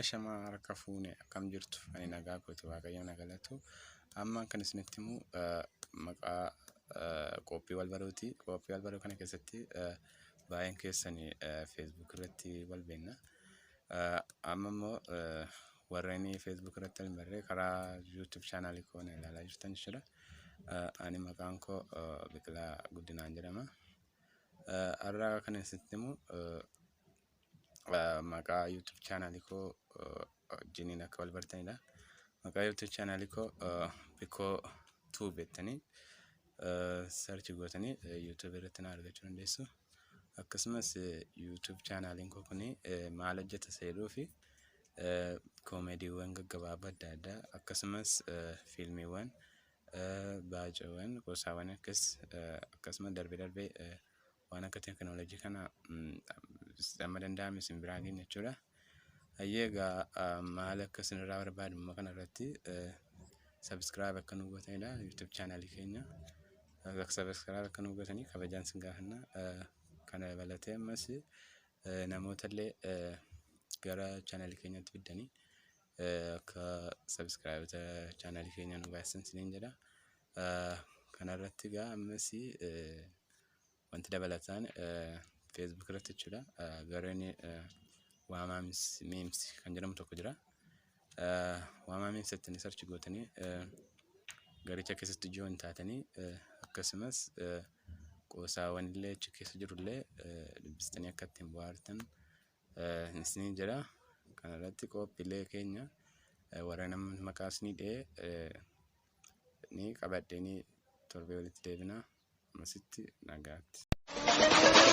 Ashamaa harka fuune akkam jirtu ani nagaa kooti waaqayyoon haa galatu. Amma kan isinitti himu maqaa qophii wal baruuti. Qophii wal baruu kana keessatti baay'een keessan Facebook irratti wal beekna. Amma immoo warreen Facebook irratti wal hin barree karaa YouTube chaanaalii koo na ilaalaa jirtan jechuudha. Ani maqaan koo Biqilaa Guddinaan jedhama. Har'a kan isinitti himu maqaa YouTube chaanaalii koo wajjiniin akka wal bartanidha. Maqaa YouTube chaanaalii koo Bikoo Tube jettanii search gootanii YouTube irratti na argachuu dandeessu. Akkasumas YouTube chaanaaliin koo kun maal hojjeta isa jedhuu fi koomeediiwwan gaggabaaboo adda addaa akkasumas fiilmiiwwan baacoowwan gosaawwan akkas akkasumas darbee darbee waan akka teekinooloojii kana amma danda'ame isin biraa geenya jechuudha. Hayyee egaa maal akka isinirraa barbaadu immoo kana irratti subscribe akka nu gootanidha YouTube chaanaalii keenya. Subscribe akka nu gootanii kabajaan isin gaafanna. Kana dabalatee ammas namoota illee gara chaanaalii keenyaatti fiddanii akka subscribe chaanaalii keenya nu baay'isan isiniin jedha. Kana irratti egaa ammas wanti dabalataan Facebook irratti jechuudha. Gareen Waamaa Memes kan jedhamu tokko jira. Waamaa Memes jettanii search gootanii garicha keessatti join taatanii akkasumas qoosaawwan illee achi keessa jiru illee dubbistanii akka ittiin bohaartan isiniin jedha. Kana irratti qophiilee keenya warra nama maqaa isinii dha'e ni qabadheenii torbee walitti deebina. Ammasitti nagaatti.